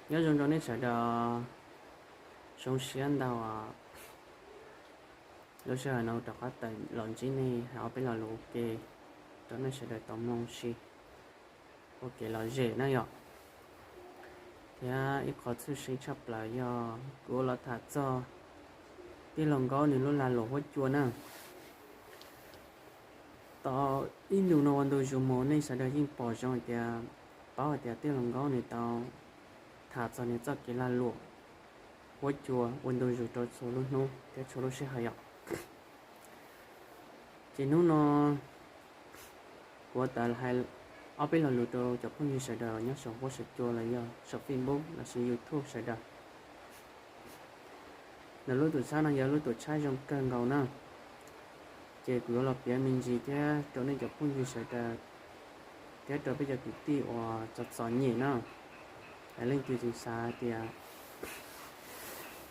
Nyob zoo rau nej sawv daws, zoo siab ntau lub sij hawm no rov qab tawm los ntsib nej hais ob peb lo lus ua ke rau nej sawv daws tau mloog si ua kev lom zem na yom. Thiab ib qho tshwj xeeb tshaj plaws yog kuv ua los tham txog tij laug Nkaub nws lub lag luam huab cua na. Tau ib ntus no ua ntu zus mus nej sawv daws yeej pom zoo hais tias, paub hais tias tij laug Nkaub nws tau tham txog nws txoj kev lag luam huab cua ua ntu zus rau txhua lub hnub thiab txhua lub sij hawm yom. Ces hnub no kuv tawm hais ob peb lo lus rau cov phooj ywg sawv daws nyob saum huab saum cua los yog saum Facebook lossis YouTube sawv daws. Ntawm lub tuam txhab no yog lub tuam txhab zoo kawg nkaus na. Ces kuv yuav los piav me ntsis thiab rau nej cov phooj ywg sawv daws thiab rau peb cov kwv tij uas txom txom nyem na, leej twg tseem xav tias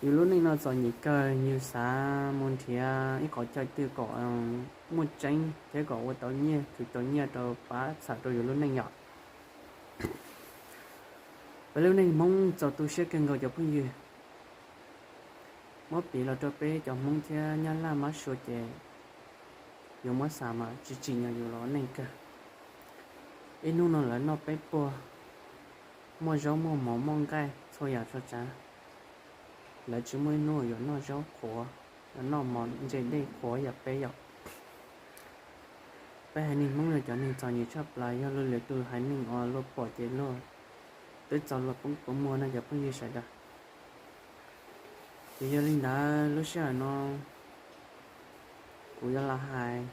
yus lub neej no txom nyem kawg, yus xav mus nrhiav ib qhov chaw twg kom muaj tseeb thiab kom ua tau nyiaj, khwv tau nyiaj rau pab txhawm rau yus lub neej yom. Peb lub neej Hmoob txaus tu siab kawg nkaus cov phooj ywg. Muab piv los rau peb cov Hmoob thiab Nyab Laj Mab Suav ces yuav muab xav mas tsis tsim nyog yus los neej kawg. Ib hnub no lawv noj peb puag, muaj zaub muaj mov muaj nqaij txhua yam txhua tsav. Lawv tsis muaj ib hnub yuav noj zaub qhuav, yuav noj mov ntse dej qhuav yam peb yom. Peb haiv neeg Hmoob yog cov neeg txom nyem tshaj plaws, yog luag lwm tus haiv neeg uas luag pom ces luag twb txaus luag poob kua muag no cov phooj ywg sawv daws. Ces yog li ntawd lub sij hawm no kuv yuav los hais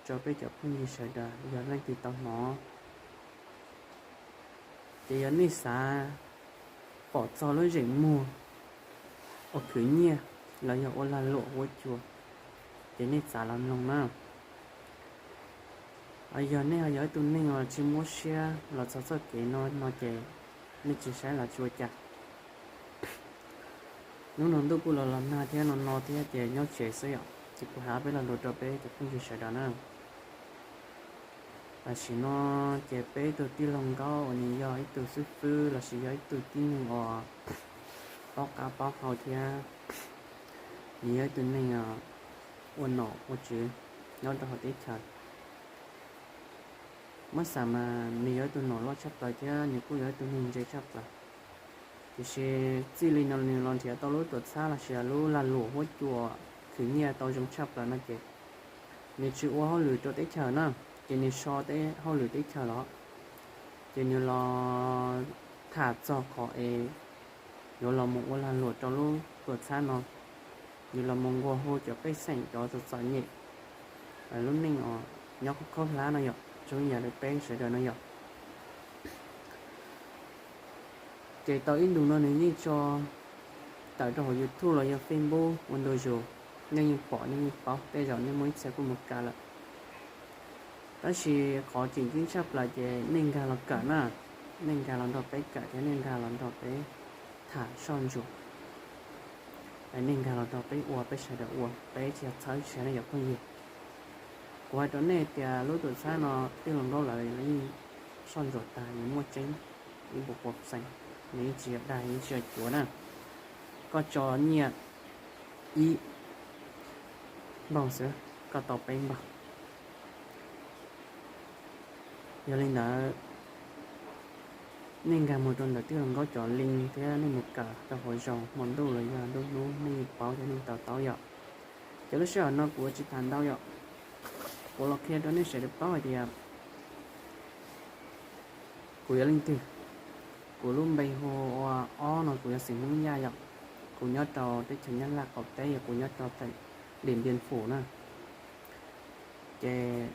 rau peb cov phooj ywg sawv daws yog leej twg tau hnov, ces yog nej xav pom txog lub zeem muag uas khwv nyiaj los yog ua lag luam huab cua, ces nej txav los mloog na. Yog nej ho yog ib tug neeg uas tsis muab siab los txog txoj kev no no ces nej tsis saib los tsis ua cas. Hnub no ntuj kuj los los nag thiab no no thiab ces nyob tsev xwb yom, ces kuv hais ob peb lo lus rau peb cov phooj ywg sawv daws na. Tam sim no ces peb ib tug tij laug Nkaub uas nws yog ib tug xib fwb lossis yog ib tug tib neeg uas paub qab paub hau thiab nws yog ib tug neeg ua nom ua tswv nyob rau hauv teb chaws. Muab xav mas nws yog ib tug nom loj tshaj plaws thiab nws kuj yog ib tug neeg ntse tshaj plaws. Tiam sis txij li no nws los nrhiav tau lub tuam txhab lossis lub lag luam huab cua khwv nyiaj tau zoo tshaj plaws no ces nws tsis ua hauj lwm rau teb chaws na, ces nws so hauj lwm teb chaws los, ces nws los tham txog qhov es yuav los mus ua lag luam rau lub tuam txhab no, yuav los mus nqua hu cov pej xeem cov txom txom nyem lub neej os, nyob khaub khaub hlab no yom, zoo ib yam li peb sawv daws no yom. Ces tau ib ntus no nws yeej tso tawm rau hauv YouTube los yog Facebook ua ntu zus, nej yeej pom nej yeej paub, tej zaum nej muaj ib txhia kuj mus kawm lawm. Tab sis qhov tseem ceeb tshaj plaws ces nej nkag los kawm na, nej nkag los nrog peb kawm thiab nej nkag los nrog peb tham soj ntsuam, nej nkag los nrog peb ua, peb sawv daws ua, peb tsis yog txhawb siab nej cov phooj ywg. Kuv hais rau nej tias lub tuam txhab no tij laug Nkaub lawv yeej soj ntsuam tag, nws muaj tseeb ib puas pua xees, nws yeej tsis yog dag, yeej tsis yog cuav na. Koj tso nyiaj ib npaug xwb, koj tau peb npaug. Yog li ntawd, nej nkag mus rau ntawm tij laug Nkaub cov link thiab nej mus kawm rau hauv zos hmo ntuj los yog nruab hnub nej yeej paub thiab nej to taub yom. Ces lub sij hawm no kuv ua tsis tas ntau yom, kuv los qhia rau nej sawv daws paub hais tias kuv yog leej twg. Kuv lub npe hu ua Ob no, kuv yog xeem Hmoob Yaj yom. Kuv nyob rau teb chaws Nyab Laj qaum teb, yog kuv nyob rau teem Điện Biên Phủ na. Ces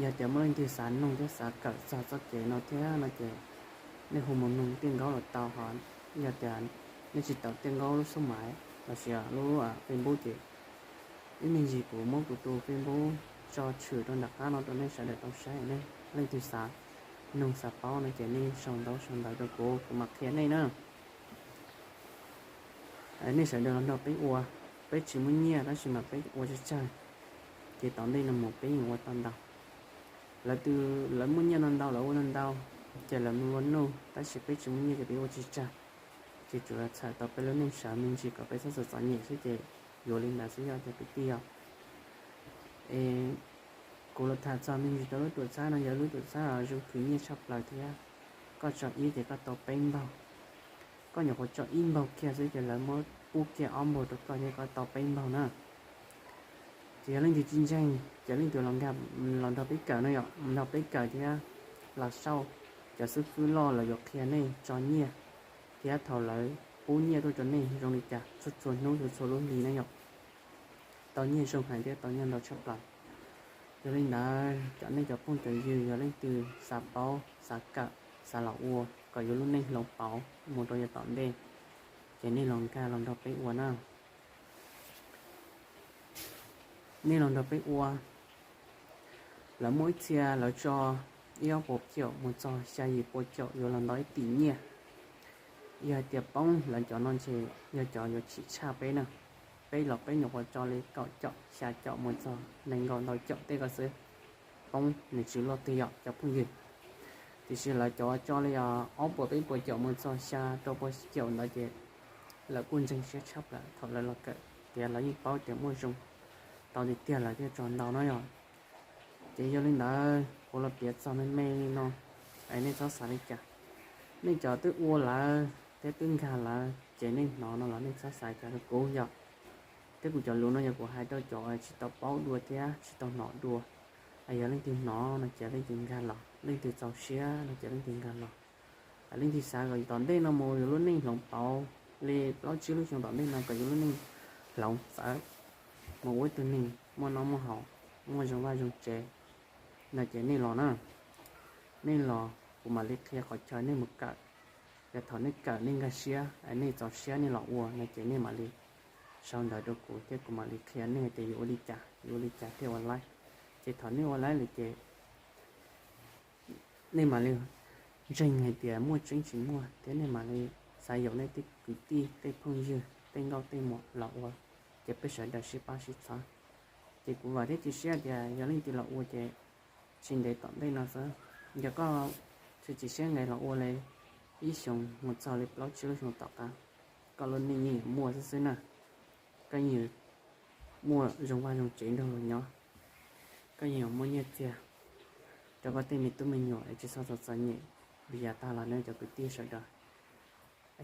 yog tias muaj leej twg xav noog thiab xav kawm txog txoj kev no thiab no ces nej hu mus noog Tiaj Nkaub los tau hos. Yog tias nej tsis tau Tiaj Nkaub lub xub maiv lossis lub Facebook ces ib me ntsis kuv muab kuv tus Facebook tso tshwm rau nram qab no rau nej sawv daws tau saib. Nej leej twg xav noog xav paub no ces nej sau ntaub sau ntawv rau kuv, kuv mam qhia nej na. Nej sawv daws los nrog peb ua, peb tsis muaj nyiaj tab sis mas peb ua tsawg tsawg, ces tom ntej no mus peb yeej ua tau ntau. Lawv twb, lawv muaj nyiaj no ntau, lawv ua no ntau, ces lawv mus ua nuj, tab sis peb tsis muaj nyiaj ces peb ua tsis tsag. Ces tsuas txhawm tau peb lub neej sawv me ntsis kom peb txhob txom txom nyem xwb ces yuav li ntawd xwb yog cov kwv tij os. Es kuv los tham txog me ntsis rau lub tuam txhab no, yog lub tuam txhab zoo khwv nyiaj tshaj plaws thiab. Koj tso ib ces koj tau peb npaug, koj nyuam qhuav tso ib npaug kiag xwb ces lawv muab pub kiag ob npaug rau koj thiab koj tau peb npaug na. Ces yog leej twg tsis ntseeg ces leej twg los nkag los nrog peb kawm no yom, nrog peb kawm thiab los xauj cov xib fwb loj los yuav qhia nej tso nyiaj thiab thaum lawv pub nyiaj tuaj rau nej zoo li cas txhua txhua hnub txhua txhua lub hli na yom. Tau nyiaj zoo heev thiab tau nyiaj ntau tshaj plaws. Yog li ntawd cov nej cov phooj cov ywg yog leej twg xav paub xav kawm xav los ua kom yuav lub neej hloov pauv mus rau yav tom ntej ces nej los nkag los nrog peb ua na. Nej los nrog peb ua. Lawv muaj ib txhia lawv tso ib ob puas caum mus txog xya yim puas caum yuav los ntau ib tim nyiaj. Yog hais tias poob lawv cov no ntshe yog cov yuav chim tshaj peb na. Peb los peb nyuam qhuav tso li kaum caum xya caum mus txog nees nkaum ntau caum tej ko xwb. Poob nws tsis luaj twg yom cov phooj ywg. Tiam sis lawv cov tso li ob puas peb puas caum mus txog xya rau puas caum ntawd ces lawv kuj ntseeg siab tshaj plaws thaum lawv los kawm tias lawv yeej paub tias muaj zoo tau tiag tiag lawv thiaj tso ntau no yom. Ces yog li ntawd kuv los piav txog me me li no es nej txhob xav li cas. Nej cov twb ua lawm thiab twb nkag lawm ces nej hnov no los nej txhob xav cas rau kuv yom. Thiab kuv cov lus no yog kuv hais rau cov tsis tau paub dua thiab tsis tau hnov dua. Yog leej twg hnov no ces leej twg nkag los, leej twg txaus siab no ces leej twg nkag los. Leej twg xav kom tom ntej no mus yuav lub neej hloov pauv li plaub tsib lub xyoo tom ntej no kom yuav lub neej hloov txawv mus ua ib tug neeg muaj noj muaj haus, muaj zoo vaj zoo tsev no ces nej los na. Nej los kuv mam li qhia qhov chaw nej mus kawm. Yog thaum nej kawm nej nkag siab, nej txaus siab nej los ua no ces nej mam li sau ntawv rau kuv thiab kuv mam li qhia nej tias yuav ua li cas, yuav ua li cas thiaj ua laib. Ces thaum nej ua laib lawm ces nej mam li ntseeg hais tias muaj tseeb tsis muaj thiab nej mam li xav yaum nej tej kwv tij tej phooj ywg tej nkauj tej muam los ua, ces peb sawv daws sib pab sib txhawb. Ces kuv vam thiab cia siab tias yog leej twg los ua ces tsis ntev tom ntej no xwb, yog koj tsis txiav siab nqis los ua li ib xyoos mus txog li plaub tsib lub xyoo tom qab, koj lub neej yeej yuav muaj xwb xwb na. Koj yeej yuav muaj zoo vaj zoo tsev nrog luag nyob, koj yeej yuav muaj nyiaj txiag rau koj tej me tub me nyuam es tsis txhob txom txom nyem li yav tag los na cov kwv tij sawv daws.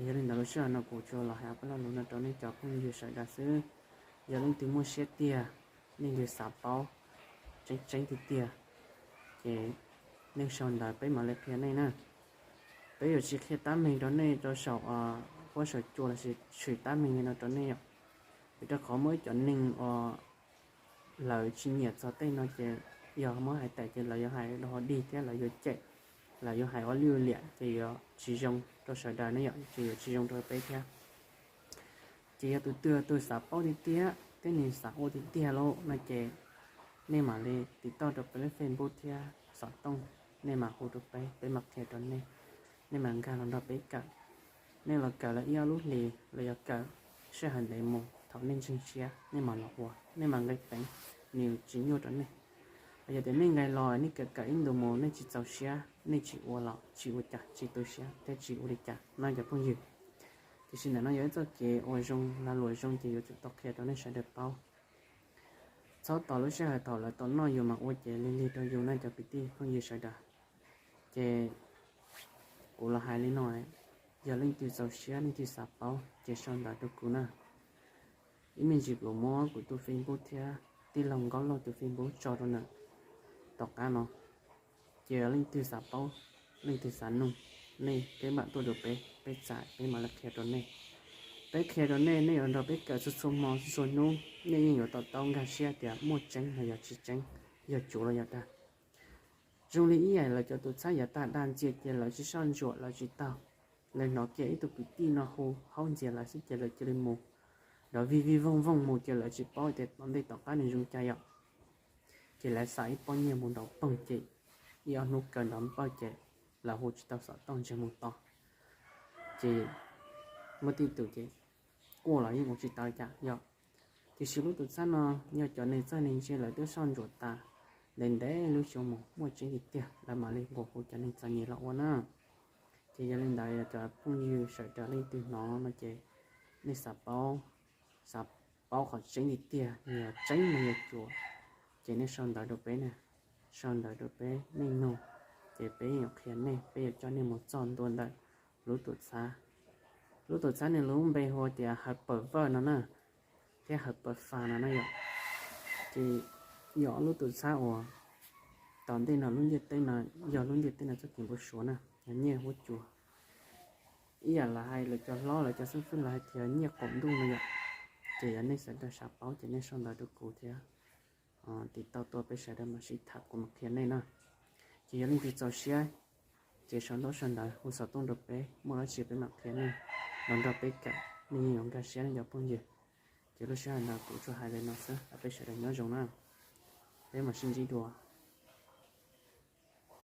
Yog li ntawd lub sij hawm no kuv tsuas los hais peb lo lus no rau nej cov phooj ywg sawv daws xwb. Yog leej twg muaj siab tiag, leej twg xav paub tseeb tseeb tiag tiag, ces nej sau ntawv peb mam li qhia nej na. Peb yuav tsis qhia tab meeg rau nej rau saum huab saum cua los sis tshwm tab meeg li no rau nej yom. Vim rau qhov muaj ib cov neeg uas lawv tsis nyiam txog tej no ces yog muab hais tas ces lawv yuav hais rau ho dig thiab lawv yuav cem, lawv yuav hais ua luj liam ces yuav tsis zoo rau sawv daws ne yom, ces yuav tsis zoo rau peb thiab. Ces yog tus twg tus xav paub tiag tiag thiab nws xav ua tiag tiag lawm no ces nej mam li tiv tauj rau peb lub Facebook thiab xov tooj, nej mam hu rau peb, peb mam qhia rau nej, nej mam nkag los nrog peb kawm. Nej los kawm lawm ib ob lub hlis los yog kawm sij hawm ntev mus, thaum nej ntseeg siab nej mam los ua, nej mam nqis peev, nws tsis nyuaj rau nej. Yog tias nej nqis los nej kawm kawm ib ntus mus nej tsis txaus siab, nej tsis ua los tsis ua cas, tsis tu siab thiab tsis ua li cas no cov phooj ywg. Tiam sis ntawm no yog ib txoj kev ua zoo lag luam zoo ces yuav tsum tau qhia rau nej sawv daws paub. Txhob tos lub sij hawm thaum lawv tau noj yus mas ua ces lig lig rau yus no cov kwv tij phooj ywg sawv daws. Ces kuv los hais li no, yog leej twg txaus siab leej twg xav paub ces sau ntawv rau kuv na. Ib me ntsis kuv muab kuv tus Facebook thiab tij laug Nkauj Lauj tus Facebook tso rau ntawm tom qab no. Ces yog leej twg xav paub, leej twg xav nug, nej peb mam tuaj rau peb, peb txais peb mam li qhia rau nej. Peb qhia rau nej, nej yuav nrog peb kawm txhua txhua hmo txhua txhua hnub, nej yeej yuav to taub nkag siab tias muaj tseeb los yog tsis tseeb, yog cuav los yog dag. Zoo li ib yam lawv cov tus txhab yav tag dag ntxias ces lawv tsis soj ntsuam lawv tsis taug. Lawv hnov kiag ib tug kwv tij no hu haub ntxias lawv xwb ces lawv cia li mus, nrov vij vij voog voog mus ces lawv tsis paub tias tom ntej tom qab nws zoo cas yom. Ces lawv xa ib pob nyiaj mus nrov poog ces ib ob hnub kaw nrov npawj ces lawv hu tsis tau xov tooj ntseg mus to. Ces muaj tej tus ces quaj los yeej ua tsis tau cas yom. Tiam sis lub tus txhab no yog cov neeg txawj neeg ntse lawv twb soj ntsuam tas, ntev ntev lub xyoo mus muaj tseeb tiag tiag lawv mam li nqua hu cov neeg txom nyem los ua na. Ces yog li ntawd yog cov phooj ywg sawv daws leej twg hnov no ces nej xav paub, xav paub qhov tseeb tiag tiag yog tseeb no yog cuav, ces nej sau ntawv rau peb na, sau ntawv rau peb nej nug, ces peb yuav qhia nej, peb yuav coj nej mus txog ntua ntawm lub tuam txhab. Lub tuam txhab nws lub npe hu tias Hawv Pawm Vawj no na, thiab Hawv Pawm Fas no na yom. Ces yog lub tuam txhab uas tom ntej no lub ntiaj teb no, yog lub ntiaj teb no txoj kev npau suav na, yog nyiaj huab cua. Ib yam lawv hais lawv cov hlob lawv cov xeeb fwb lawv hais tias nyiaj qaum ntuj no yom. Ces yog nej sawv daws xav paub ces nej sau ntawv rau kuv thiab, tiv tauj tuaj peb sawv daws mam sib tham kuv mam qhia nej na. Ces yog leej twg txaus siab ces sau ntaub sau ntawv hu xov tooj rau peb, muaj dab tsi peb mam qhia nej los nrog peb kawm, nej yeej yuav nkag siab nej cov phooj ywg. Ces lub sij hawm ntawd kuv tsuas hais li no xwb, peb sawv daws nyob zoo na, peb mam sib ntsib dua.